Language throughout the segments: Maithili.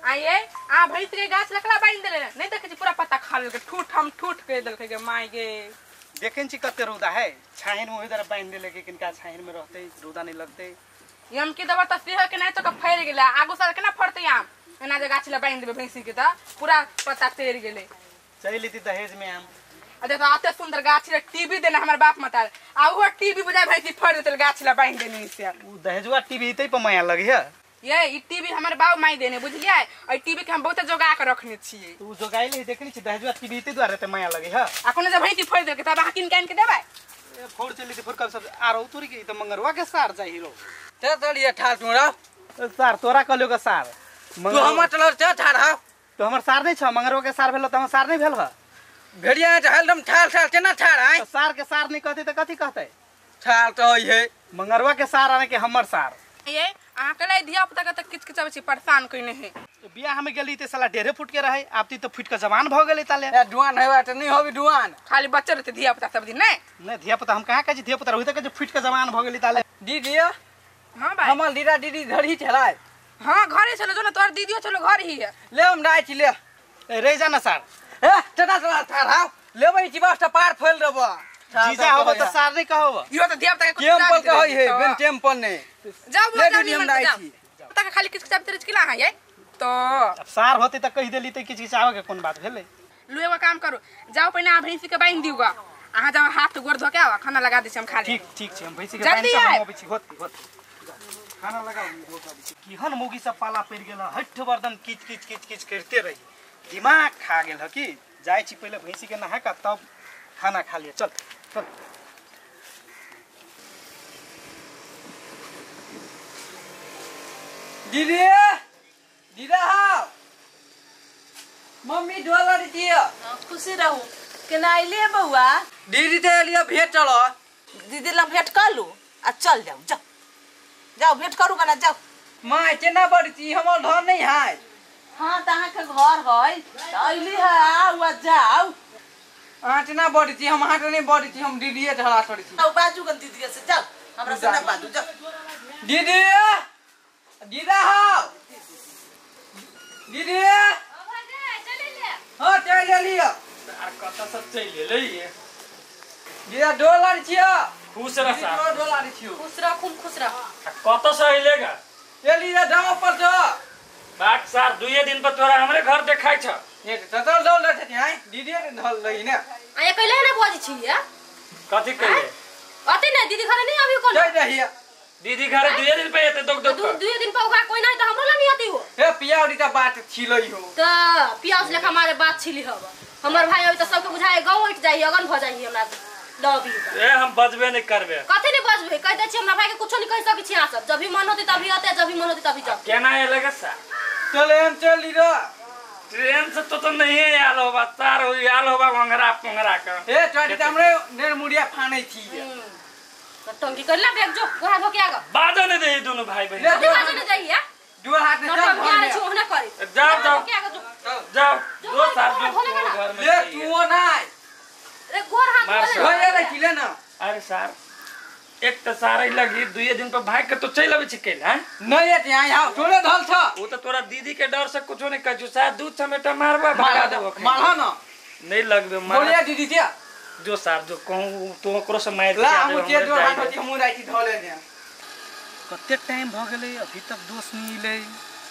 आइए आ भैंस के गाछ लकड़ा बांध देले नहीं देखे छी पूरा पत्ता खा लेलकै ठूठ हम ठूठ के देलकै गे माय गे। देखे छी कते रौदा है छाहिन में ओहि तरह बांध देले के किनका छाहिन में रहते रौदा नहीं लगते। यम की दबर त सेह के नहीं तो फैल गेला आगू साल केना फड़ते आम एना जे गाछ ल बांध देबे भैंसी के त पूरा पत्ता तेर गेले। चल लेती दहेज में आम। अरे तो आते सुंदर गाछ ले टीवी देना हमर बाप मतार आ वो टीवी बुझाय भैंसी फड़ देतल गाछ ल बांध देनी से उ दहेजवा टीवी तै पर माया लगे है। ये ई टीवी हमर बाप माई देने बुझलियै ए टीवी के हम बहुत जोगा के रखने छियै। तू जोगाइले देखनी छी दहेजवा टीवी तै द्वारे ते माया लगे है। आ कोनो जे भैंसी फड़ देलकै तब अहाँ किन कान के देबै? ए फोड़ चली ते फोड़ सब आरो तोरी के त मंगरवा के सार जाई रो ते चलिए ठार तोरा सार तोरा कहलियो के सार तू हमर चलर चे ठार हा तो हमर सार नहीं छ मंगरवा के सार भेल त हमर सार नहीं भेल ह भेड़िया हरदम ठार ठार केना ठार आय तो सार के सार नहीं कहते त कथि कहते? ठार त होय है मंगरवा के सार आने के हमर सार। ये अहाँ के लै धिया पुता के त किच किच छी परेशान कइने है। बियाह में गेली ते साला 1.5 फुट के रहे आब त फुट के जवान भ गेलै ताले। ए डुआन हेबा त नहीं होबी डुआन खाली बच्चे रहते धिया पुता सब दिन नहीं नहीं धिया पुता हम कहां कहै छी धिया पुता होई त के फुट के जवान भ गेली ताले। दीदी हां भाई हमर दीदा दीदी धरी छलाय। हां घरे चलो जो ना तोर दीदियो चलो घर ही है ले हम राय छी ले ए रह जा ना सार ए चटा चला ठार हाव लेबै छी बस पार फैल देबो जीजा होबो त सार नहीं कहबो इहो त धिया पुता के टेम्पल कहै है बिन टेम्पल ने जाओ ले जाओ दीदी हम निमन राय जाओ छी पुता के खाली किच किच तेरे किला हां ये तो अब सार होते त कहि देली त किच किच आवे के कोन बात भेलै। लू एगो काम करू जाओ पहिने आ भैंसी के बांध दिउगा अहाँ जाओ हाथ गोर धो के आवा खाना लगा दे छी हम खा ले। ठीक ठीक छै हम भैंसी के बांध के हम अबै छी होत होत खाना लगाउ होत अबै छी। केहन मौगी सब पाला पड़ि गेल हठ बर्दन किच किच किच किच करते रही दिमाग खा गेल ह की जाय छी पहिले भैंसी के नहा के तब खाना खा लिय चल चल। दीदी दीदा हां मम्मी डोलर दिया खुशी रहू केना अइले बौआ? दीदी ते लिया भेट चलो दीदी लग भेट कर लू आ चल जाओ जाओ जाओ भेट करू कना जाओ। मां केना बड़ छी हमर घर नहीं है। हां त अहाँ के घर है त अइली है आउ आ जाओ। अहाँ केना बड़ छी हम अहाँ के नहीं बड़ छी हम दीदीए झगड़ा करै छी। जाओ बाजू गन दीदी से जाओ हमरा से ना बाजू जाओ। दीदी दीदा हां दीदी हां चल लिया आर कत सब चल एलै ये दीदा डोलर छियो खुश रह सार डोलर छियो खुश रह खूब खुश रह। कत से अइलेगा एली रे गांव पर छ बाक सार दुइये दिन पर तोरा हमरे घर देखाइ छ। ने त चल डोल रहे छी हां दीदी ने धल रही ने आ कइले ने बजै छी ये कथि कइले अते ने दीदी घरे नहीं अभी कोन जइ रही दीदी घरे दुइये दिन पे एते दोक दोक दुइये दिन पर ओकरा कोई नहीं त हमरो ला नहीं आती हो। ए पियाउरी त बात छिलै हो त पियाउस लेखा मारे बात छिली हब हमर भाई अभी त सबके बुझाए गांव उठ जाई अगन भ जाई हमरा लबी। ए हम बजबे नहीं करबे कथि नहीं बजबे कह दे छी हमरा भाई के कुछो नहीं कह सकै छी अहाँ सब जब भी मन होती तभी आते जब भी मन होती तभी जाओ। केना एले गे सा चल हम चल रो ट्रेन से तो नहीं आयल होबा तार हो आयल होबा मंगरा पंगरा के ए चल त हमरे नेर मुड़िया फानै छी त टंकी करला बैग जो गोरा धो के आगा बाजो नहीं दे दोनों भाई बहन कथि बाजो नहीं जाई है दो हाथ में चल घर छी ओहने करे जाओ जाओ जाओ दो साल जो घर में ले तू नहीं अरे गोर हाथ धो ले छी ले ना। अरे सार एक त सारे लगी दुइये दिन पर भाग के तो चल आबै छी कैल हां नहीं एते यहां आओ तोरे धल छ ओ त तोरा दीदी के डर से कुछो नहीं कहै छु सार दूध समेटा मारबा भागा देबो मारह ना नहीं लगबे मार बोलिया दीदी के जो सार जो कहूं तो ओकरो से मार ला हम के दो हाथ होती हम राति धले ने कते टाइम भ गेलै अभी तक दोस्त नहीं एलै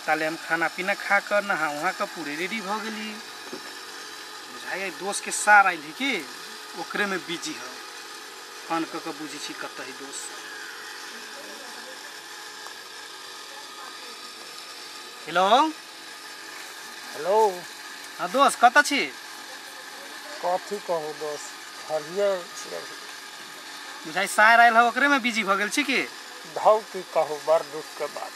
ताले हम खाना पीना खा कर नहा उहा के पूरे रेडी भ गेली बुझाइ दोस्त के सार आइल की ओकरे में बिजी हो फोन क के बुझी छी कत है दोस्त। हेलो हेलो हां दोस्त कत छी? कथी कहू दोस्त हरिये छी बुझाइ सार आइल हो ओकरे में बिजी भ गेल छी की? धौ की कहू बड़ दुख के बात।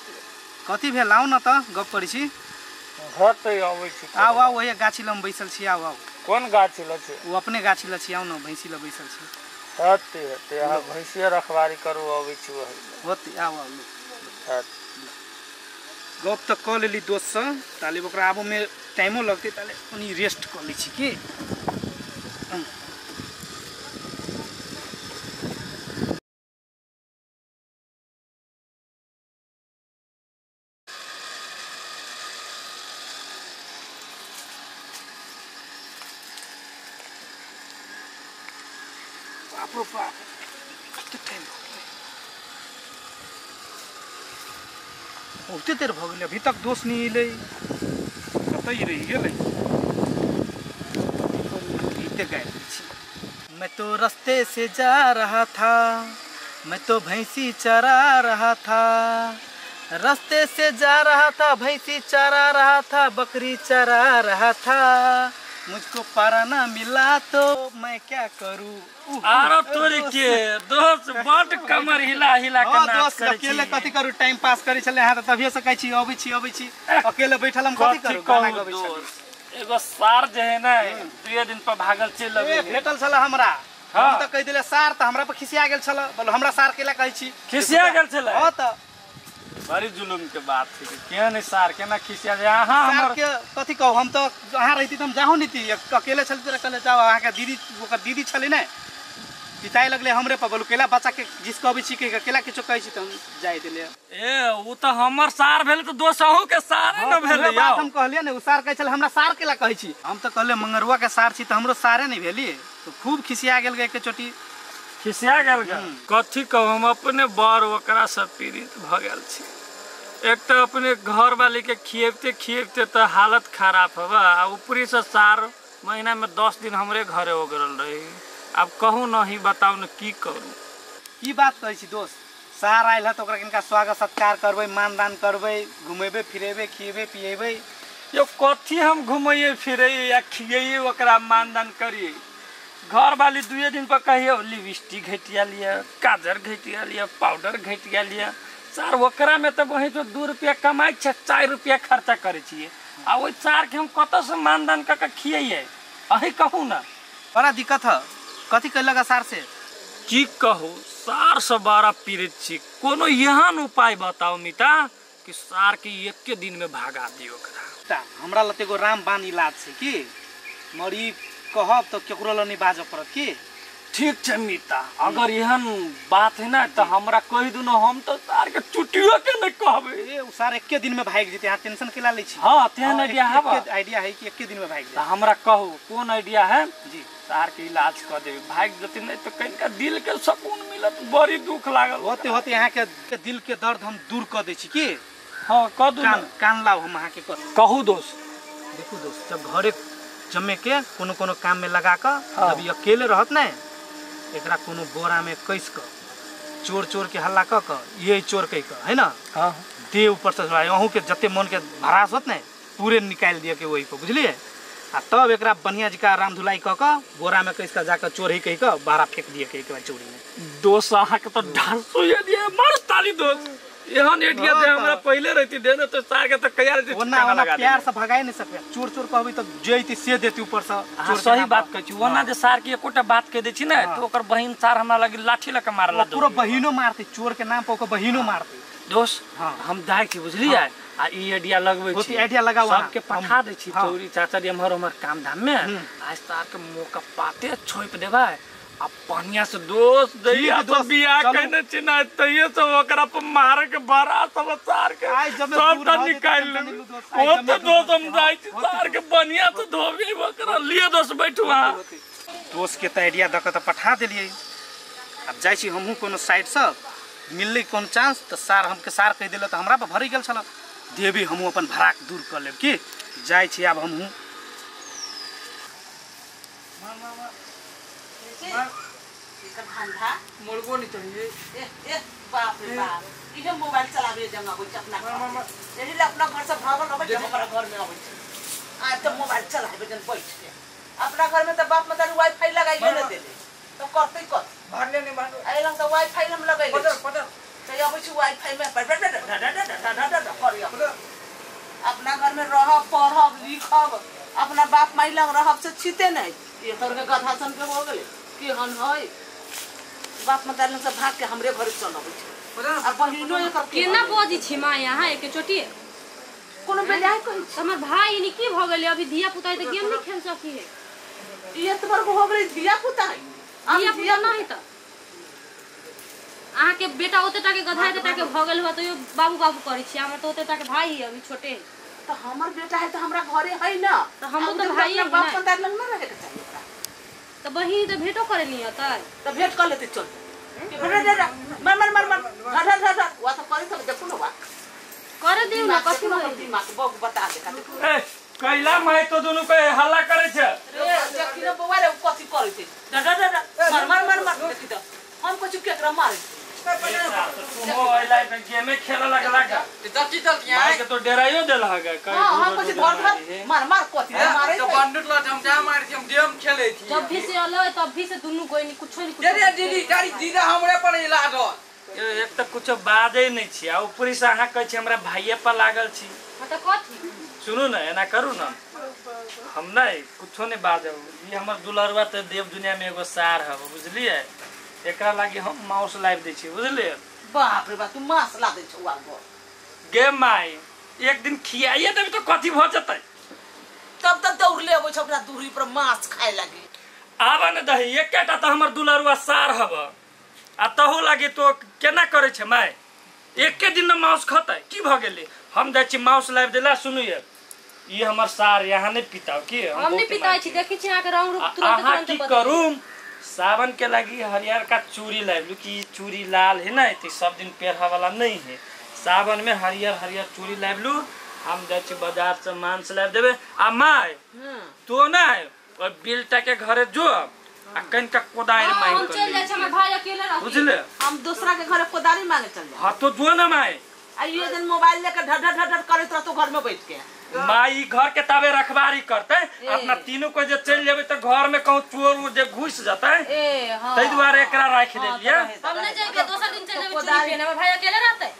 कथी भेल? आउ न त गप करै छी। घर अबै छी। आउ आउ ओहे गाछी लग बैसल छी। आउ आउ। कोन गाछी लग छी? ओ अपने गाछी लग छी। आउ न भैंसी लग बैसल छी। हेतै हेतै अहाँ भैंसिए रखवारी करू अबै छी ओहि होतै। आउ आउ गप त कऽ लेली दोस्तसँ। ताले ओकरा आबऽमे टाइमो लगतै, ताले कनि रेस्ट कऽ लै छी की। बाप रे बाप कते टाइम भऽ गेलै, बहुते देर भऽ गेलै, अभी तक दोस्त नहि एलै, कतऽ रहि गेलै? गीते गाबि दै छी। मैं तो रास्ते से जा रहा था, मैं तो भैंसी चरा रहा था, रास्ते से जा रहा था, भैंसी चरा रहा था, बकरी चरा रहा था, मुझको पारा ना मिला तो मैं क्या करूँ। आरो तोरी के दोस्त बड कमर हिला हिला के नाच दोस्त करै छी। अकेले कथी करू, टाइम पास करै छलै अहाँ तऽ तभिए से कहै छी अबै छी अबै छी, अकेले बैठल हम कथी करू, गाना गबै छली। एगो सार जे है ने दुए दिन पर भागल चलि अबै भेटल छल हमरा, हम तऽ कहि देले सार तऽ हमरा पर खिसिया गेल छल, बोल हमरा सार केला कहै छी, खिसिया गेल छलै। हां तऽ बड़ी जुलुम के बात छै, केहन सार केना खिसिया जाय अहाँ हमर के कथी कहू, हम तऽ अहाँ रहिती तऽ हम जाहू नहीं थी, अकेले छली तऽ कहले जाओ, अहाँ के दीदी ओकर दीदी छलै ने, पिताई लगले हमरे पर, बोलू केला बच्चा के जिस कहबै छी के केला किछो कहै छी तऽ हम जाय देले। ए उ तऽ हमर सार भेल तऽ दोस्त अहूँ के सारे न भेलै। बात हम कहलियै ने, उ सार कहै छलै हमरा सार केला कहै छी, हम तऽ कहलियै मंगरुआ के सार छी तऽ हमरो सारे नहीं भेली, तो खूब खिसिया गेल के चोटी खिसिया गेल। कथी कहू, हम अपने बड़ ओकरा से पीड़ित भऽ गेल छी। एक तऽ अपने घर वाली के खिएबते खिएबते तऽ हालत खराब हवा, आ ऊपरी से सार महीना में 10 दिन हमरे घरे ओगरल रही। अब कहू नहीं बताउ न की करू। की बात कहै छी दोस्त, सार आयल है तऽ ओकरा किनका स्वागत सत्कार करबै, मानदान करबै, घुमेबै फिरेबै, खिएबै पिएबै। यो कथी हम घुमैए फिरैए या खिएयै ओकरा मानदान करिए? घर वाली दुए दिन पर कहियो लिपस्टिक घटिया लिअ, काजर घटिया लिअ, पाउडर घटिया लिअ। सार ओकरा में तऽ वही जो 2 रुपया कमाइ छै 4 रुपया खर्चा करै छियै, आ ओहि सार के हम कतऽसँ मानदान कऽ के खियैयै? अहीं कहू ना। बड़ा दिक्कत है, कथी कहलक सार से? की कहू, सार से बड़ा पीड़ित छी। कोनो एहन उपाय बताउ मिता कि सार के एके दिन में भागा दियौ ओकरा। हमरा लग एगो रामबाण इलाज छै की, मरी कहब तऽ केकरो लग नहीं बाजऽ पड़त की। ठीक छै मिता, अगर एहन बात है ना तऽ हमरा कहि दू न, हम तऽ सार के चुटियो के नहीं कहबै। ए उ सार एके दिन में भागि जेतै, अहाँ टेंशन केला लै छी? हाँ तेहन आइडिया है, आइडिया है कि एके दिन में भागि जाए। हमरा कहू कोन आइडिया है जी, सार के इलाज कऽ देबै, भागि जेतै नहीं तऽ कनिका दिल के सुकून मिलत। बड़ी दुख लागल होते होते अहाँ के दिल के दर्द हम दूर कऽ दै छी की। हाँ कऽ दू, कान लाउ हम अहाँ के कहू दोस्त। देखू दोस्त, जब घरे जमे के कोनो कोनो काम में लगा कऽ जब ई अकेले रहत ने, एकरा कोनो बोरा में कस कऽ चोर चोर के हल्ला कऽ कऽ ये चोर कहि कऽ है ना, हाँ दे ऊपर से अहूँ के जते मन के भरास होत ने पूरे निकालि दिअ के वही पर, बुझलियै? आ तब एकरा बढ़िया जकाँ राम धुलाई कऽ कऽ बोरा में कस कऽ जाकऽ चोरी कहि कऽ बाहर फेंक दिअ के एक बार चोरी में। दोस्त अहाँ के तऽ ढांसो दिया मार ताली दोस्त, एहन आइडिया दे हमरा पहिले रहती दे न तो सार के त कहिया रहती। ओना ओना प्यार से भगाई नहीं सकबै, चोर चोर कहबै तऽ जैती से देती ऊपर से। हां सही बात कहै छी, ओना जे सार के एकोटा बात कह दै छी ने तो ओकर बहिन सार हमरा लगी लाठी लऽ के मारला, पूरा बहिनो मारतै, चोर के नाम पर ओकर बहिनो मारतै। दोस्त हम जाइ छी बुझलियै, आ ई आइडिया लगबै छी, आइडिया लगाउ, सबके पठा दै छी चौरी चाचा जी एम्हर ओम्हर काम धाम में। आज सार के मौका पाते छोपि देबै आ बढ़िया से दोस्त दैया तो बियाह केने छी ना तैयो सब ओकरा पर मारे के बड़ा सब सार के सब त निकालि लेबै। ओ त दोस्त हम जाइ छी सार के बढ़िया से धोबी ओकरा लिए। दोस्त बैठू अहाँ। दोस्त के त आइडिया दऽ कऽ तऽ पठा देलियै, आब जाइ छी हमहूँ कोनो साइडसँ मिललै कोनो चांस तऽ सार हमके सार कहि देलक तऽ हमरा पर भरि गेल छल, देवी हमहूँ अपन भराक दूर कऽ लेब की। जाइ छी आब हमहूँ। मुर्गो नहीं चाहिए। ए ए बाप रे बाप, इहे मोबाइल चलाबे जंग आबै छै अपना घर, एही ले अपना घर से भागल अबै छै, हमरा घर में अबै छै। आज तऽ मोबाइल चलाबे जन बैठ के अपना घर में तऽ बाप मतारी वाईफाई लगाइए न देले तो करतै कत भरले नहीं भरले एहि लग तऽ वाईफाई हम लगैले पदर पदर तऽ अबै छै वाईफाई में पर पर करी। अपना घर में रहब पढ़ब लिखब, अपना बाप माई लग रहब से छीते नहीं। ये तोर के गधा सन के हो गेलै कि हन है बाप मतारी से भाग के हमरे घरे चल अबै छै। आ बहिनो एकर केना बजै छी माँ यहाँ एके चोटी कोनो बेजाय कहै छी? हमर भाई नि की भ गेलै, अभी धिया पुता है त गेम नहीं खेल सकी है। ई एतबर हो गेलै धिया पुता है, धिया पुता नहीं त अहाँ के बेटा ओते टा के गधा एते टा के भ गेल हुआ तो यो बाबू बाबू करै छी, हमर त ओते टा के भाई है अभी छोटे है। त हमर बेटा है त हमरा घरे है ना, त हम त भाई है बाप मतारी लग न रहे के चाही ओकरा। त बहिन त भेटो करे नहीं होता त भेट कर लेते चल रे रे मर मर मर मर धर धर धर वा सब करे सब देखू न वा करे दिउ न कथि न दिमाग बग बता दे ए कैला my तो दुनु के हल्ला करे छे रे देखी न बौआ रे कथि करे छे धर धर धर मर मर मर मर देखी त हम कछु केकरा मारे तुमो अइला पे गेमे खेले लगला का चची चल माय के तो डराइयो देल हगा हां हम कछु धर धर मार मार कथि मारे तो बंदूक ल हम जा मार छी हम गेम खेले छी जब भी से अलो तब भी से दुनु कोई नहीं कुछो नहीं रे दीदी तारी दीदा हमरे पर लागल एक त कुछो बाजै नहीं छी आ ऊपरी से अहाँ कहै छी हमरा भाइये पर लागल छी। हां त कथि सुनू न एना करू न हम नहीं कुछो नहीं बाजब ई हमर दुलरवा त देव दुनिया में एगो सार हब बुझलिए एकरा लागि हम माउस लाइव दै छी बुझलिए। बाप रे बाप तू मांस ला दै छौ आगो गे माई एक दिन खियाइए देबी तो कथि भ जतै तब त दौड़ले अबै छौ अपना दूरी पर मांस खाए लागी आब न दही एकेटा त हमर दुलरवा सार हब आ तहु लागी तो केना करै छै माई एके दिन न माउस खतै की भ गेलै हम जाइ छी माउस लाइव देला सुनू ये ई हमर सार यहाँ नहीं पिताओ की हम नहीं पिताई छी देखी छी अहाँ के रंग रूप तुरंत तुरंत की करू सावन के लगी हरियर का चूड़ी लाइव की चूड़ी लाल है ना तो सब दिन पेरहा वाला नहीं है सावन में हरियर हरियर चूड़ी लाइव लू हम जाइ छी बाजार से मांस लाइव देबे आ my तो ना और बिलटा के घरे जो आ कनका कोदारि मांग हम चल जाइ छी हमर भाई अकेले रहती बुझले हम दूसरा के घरे कोदारी मांगे चल जा। हां तो जो ना my आ ये दिन मोबाइल लेकर ढ ढ ढ करैत रहतो घर में बैठ के माई घर के ताबे रखवारी करते अपना तीनों को जे चल जेबे त घर में कहूं चोर जे घुस जतै ए हां तै दुआरे एकरा राख देलिए हम नहीं जाइबे दोसर दिन चल जेबे चूड़ी पहने हमर भाई अकेले रहते।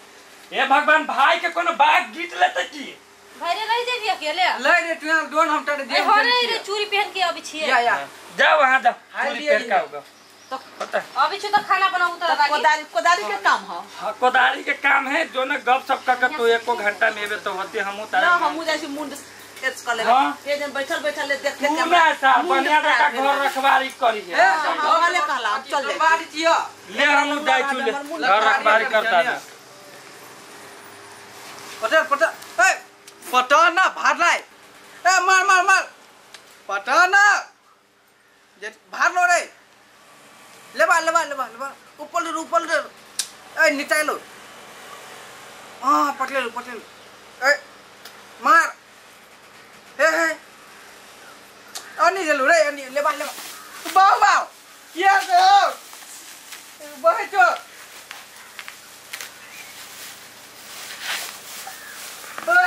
हे भगवान भाई के कोनो बाघ गीत लेते की भाई रे रह जेबी अकेले ले रे तू दोन हम तर दे हो रे चूड़ी पहन के अभी छिए या या जा वहां जा चूड़ी पहन के आओगा तो पता अभी छु त खाना बनाऊ त कोदारी कोदारी के काम ह। हां कोदारी के काम है जो ना गप सप का तो एको घंटा में एबे तो होते हमहु तारे ना हमहु जाइ छी मुंड एच क लेबे ए दिन बैठल बैठल ले देख देख के ना साहब बढ़िया जका घर रखवारी करी है कहले कहला हम चल जाई बारी छियो ले हमहु जाइ छु ले घर रखवारी करता है पटर पटर ए पटर ना भार लाई ए मार मार मार पटर ना जे भार लो रे लेबा लेबा लेबा लेबा ऊपर ऊपर ए निटाइलो हां पटले पटले ए मार हे हे अनि जलु रे अनि लेबा लेबा बाउ बाउ किया से हो बैठो ओ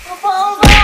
ओ बाउ बाउ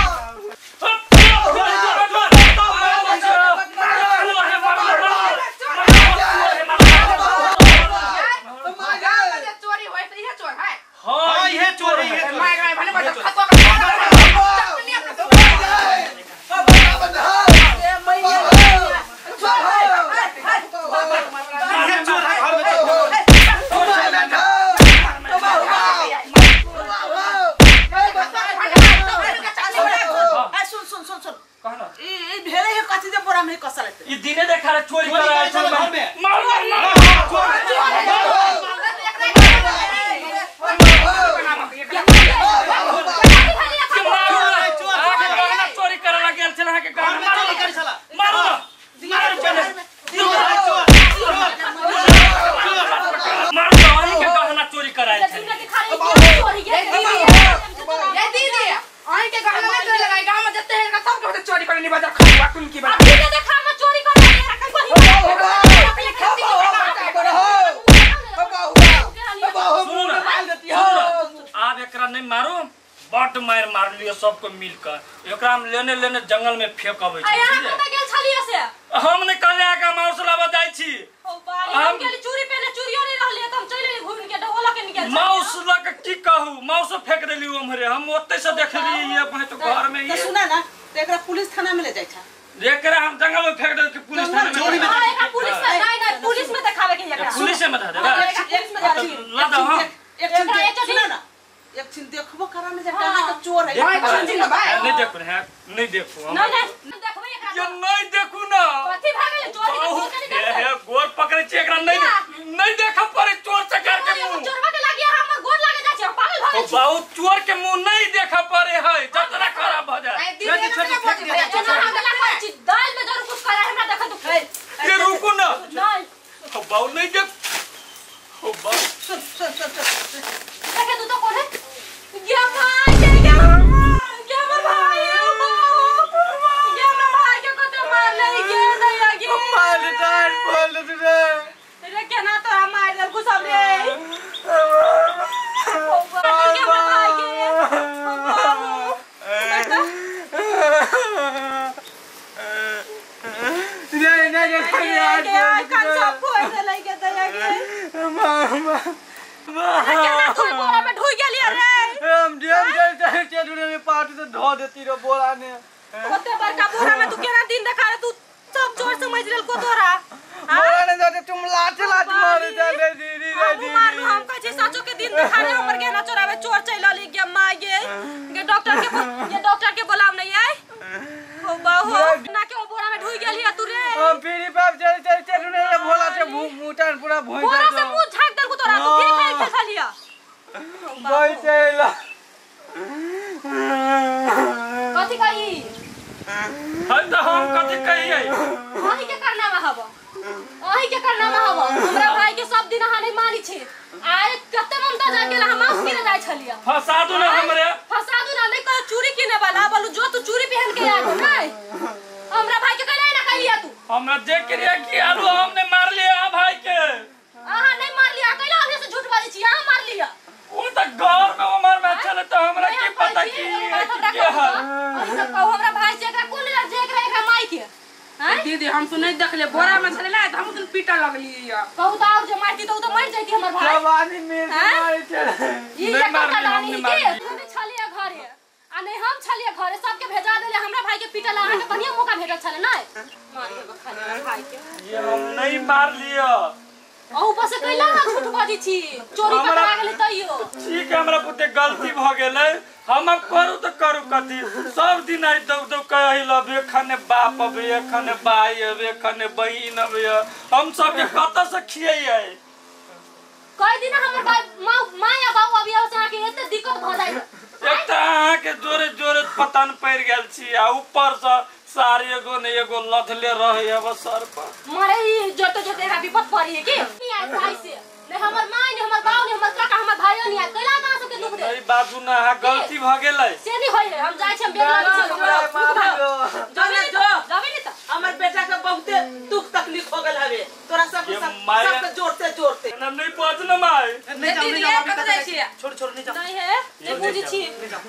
सबको मिलकर एकरा हम लेने लेने जंगल में फेंक अबै छी। अहाँ कत गेल छलियै से? हम ने कहलियै के माउस लाबऽ जाइ छी। हम गेली चूड़ी पहने चूड़ियो नहीं रहलियै त हम चलि गेली घुमि के डोला के निकल। माउस लऽ के की कहू, माउसो फेंक देली उम्हरे, हम ओतै से देखलियै ये भाई तो घर में त सुना ना, त एकरा पुलिस थाना में ले जाइ छा। एकरा हम जंगल में फेंक देली पुलिस थाना में। हां एकरा पुलिस में नहीं नहीं पुलिस में देखावे के एकरा। पुलिस में धर देबा। एक ला दो हां। एक सुना ना, एक छिन देखबो करा में जे कहां के चोर है। नहीं देखू है, नहीं देखू हम। नहीं नहीं देखबे एकरा। ये नहीं देखू ना। कथि भागल चोर के चोर के हे गोर पकड़े छी एकरा, नहीं नहीं देखा पड़े चोर चकार के मुंह। चोरवा के लागी हमर गोर लागे जाइ छै, हम पागल भ गेल छी। बहुत चोर के मुंह नहीं देखा पड़े है, जतना खराब भ जाए। दीदी जेना हमरा कहै छी दाल में जरूर कुछ करा हमरा देखा तू। ये रुकू ना। नहीं। हो बाऊ नहीं देख। हो बाऊ। सुन सुन सुन सुन। देखे तू तो कौन है? ये भाई के ये हमर भाई है ये हमर भाई के कते मार ले ये दया के मार डाल बोल रे रे केना तोरा मार दल कुछ सब रे के हमर भाई के बेटा रे नहीं नहीं यार कान सब फोड़ देलै के दया के मां केना तू बोरा में ढुक गेलियै रे। हम डेम चल चल में पाट से धो देती रे बोरा ने ओते बड़का बोरा में तू केना दिन देखा रे तू सब चोर समझ लेल को तोरा बोरा ने जाते तुम लात लात मारे चल रे दीदी रे दीदी मारू हम कहै छी साचो के दिन देखा रे हमर गहना चोरावे चोर चल अली गे मां गे गे डॉक्टर के ये डॉक्टर के बोलाव नहीं आय हो बाहो ना के ओ बोरा में ढुक गेलियै तू रे। हम फिर बाप चल चल चल रे भोला से मुंह पूरा भोई बोरा से मुंह झाक देलको तोरा तू फिर फेर खेलिया भोई चल कथि कही हम तो हम कथि कहियै अहीं के करनामा हब अहीं के करनामा हब हमरा भाई के सब दिन अहाँ नहीं मानी छी आय कते ममता जा गेल हम मांस किने जाय छलिया फसा दू ना हमरे फसा दू ना नहीं कह चूड़ी किने वाला बोलू जो तू चूड़ी पहन के आगो नहीं हमरा भाई के कहले ना कहलिया तू हमरा देख के कि आलू हमने मार लिया भाई के अहाँ नहीं मार लिया कहला अभी से झूठ बाजै छी अहाँ मार लिया वो त घर में उमर में चले तो हमरा की पता की के है सब कहू हमरा भाई से एकरा कोन ले जे एकरा एकरा माई के हैं दीदी हम तो नहीं देखले बोरा में छले ना त हम तो पीटा लगली या कहू त और जे मारती त उ त मर जाती हमर भाई सब आदमी मिल मारे चले ई एकटा दानी के हम छलिया घरे आ नहीं हम छलिया घरे सबके भेजा देले हमरा भाई के पीटल अहाँ के बढ़िया मौका भेटल छले नै मार के खाली भाई के ये हम नहीं मार लिया अहू बस कैला ना झूठ बाजै छी चोरी पकड़ा गेलै तैयो ठीक है हमरा पुते गलती भ गेलै हम अब करू त करू कथी सब दिन आई दौ दौ कहि लबे खने बाप अबे खने भाई अबे खने बहिन अबे हम सब के कत से खियै कई दिन हमर भाई मां या बाबू अभी से अहाँ के एते दिक्कत भ जाय एक त अहाँ के जोरे जोरे पतन पड़ गेल छी आ ऊपर से सारी एगो ने एगो लथले रहे अब सर पर मरे ई जोते जोते एकरा विपत पड़ी है की नहीं आय भाई से नहीं हमर मां नहीं हमर बाऊ नहीं हमर काका हमर भाइयो नहीं आय कैला अहाँ सबके दुख दे नहीं बाजू ना अहाँ गलती भ गेलै से नहीं होय हम जाय छी हम बेग लागै छी जाने जो जाबे नहीं त हमर बेटा के बहुते दुख तकलीफ हो गेल हवे तोरा सब सब के जोड़ते जोड़ते हम नहीं पहुंच ना माई नहीं जाओ नहीं जाओ कत जाय छी छोड़ छोड़ नहीं जाओ नहीं है नहीं बुझी छी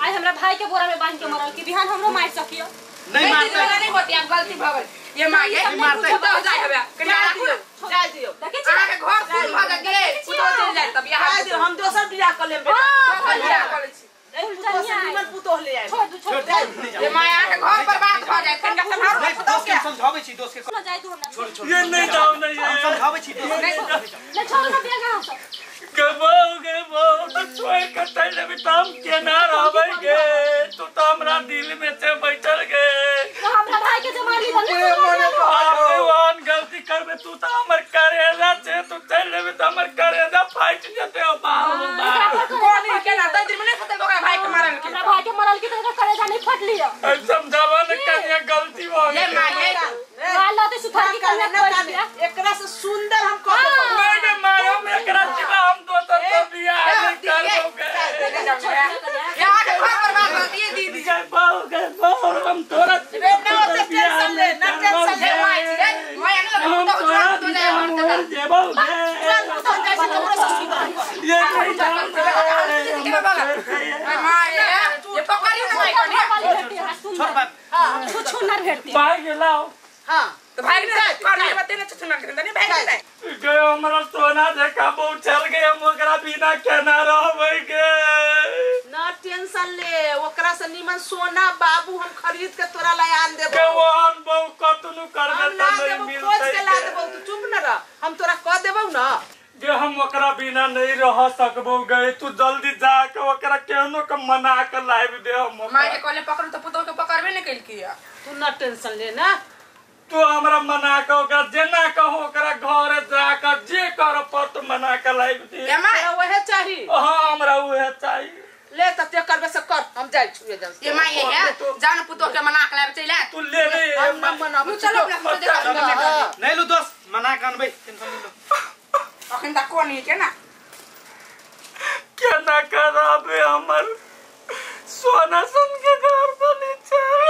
आइ हमरा भाई के बोरा में बांध के मरल की बिहान हमरो मार सकियो नहीं मारते नहीं होती अब गलती भ गेल ये मां ये मारते तो जाय हवे कना राखू जाय दियो देखै छी अहाँ के घर सुन भ गेल पुतो चल जाय तब यहाँ जाय दियो हम दोसर बियाह क लेब बेटा बियाह क लै छी पुतो से निमन पुतो ले आइ छोड़ दू छोड़ ये मां अहाँ के घर बर्बाद भ जाय कनका सम्हारू नहीं दोस्त के समझाबै छी दोस्त के ना जाय तू हमरा छोड़ छोड़ ये नहीं जाओ नहीं हम समझाबै छी दोस्त नहीं छोड़ ना बेग अहाँ सब गबो तो छोड़ के चल लेबे त हम केना रहबै गे तू त हमरा दिल में से बैठल गे तो हमरा भाई के जे मारली भगवान गलती करबे तू त हमर करेजा छे तू चल लेबे त हमर करेजा फाटि जेते ओ बाप कोन केना दई दिन में नहीं फटल ओकरा भाई के मारल के हमरा भाई के मरल की त एकरा करेजा नहीं फटली अब समझावा न कनिया गलती भ ये गेल मां ये मार लते सुथार की कन्या कोई दिया एकरा से सुंदर हम कह देबो मैं के मायो में एकरा सिवा हम दोसर तो बियाह नहीं करबो गे ये अहाँ के घर बर्बाद भ दिए दीदी गए बाऊ हम तोरा रे ना ओते टेंशन ले ना टेंशन ले ये मां ये मां हम ना तोरा तो जाय हम मर जेबो गे तुरंत जाय छी तोरो ससुर ये नहीं जाओ मां ये पकड़ियो ना मां कनिया छोड़ बाप हां छुछुनर भेटती भाग गेलाओ हां तो भाग ने कनिया बते ना छुछुनर के नहीं भाग जाय गयो हमरा सोना देखा बहु चल गए हम ओकरा बिना केना रहबै गे ना टेंशन ले ओकरा से निमन सोना बाबू हम खरीद के तोरा ला आन देबो केवन बहु कतनु करबे हम त ला नहीं देबो खोज के ला मिलतै देबो तू चुप न रह हम तोरा कह देबो ना गे हम ओकरा बिना नहीं रह सकबो गे तू जल्दी जा के ओकरा केहनो के मना के लाइब दे हम मां के कहले पकड़ू त पुतो के पकड़बे नहीं केलकी तू ना टेंशन ले ना तू हमरा मना के ओकरा जेना कहो ओकरा घर जा के जे कर पत मना के लाइब दे ये मां तोरा वहे चाही हां हमरा उहे चाही ले त ते करबे से कर हम जाइ छुए जन ये माई है जान पुतो के मना के लाबे चल आ तू ले ले हम न मनाबे चलो अपना देखा नहीं लू दोस्त मना के अनबै टेंशन नहीं लो अखन तक कोनी के ना केना कराबे हमर सोना सन के घर बनी छै।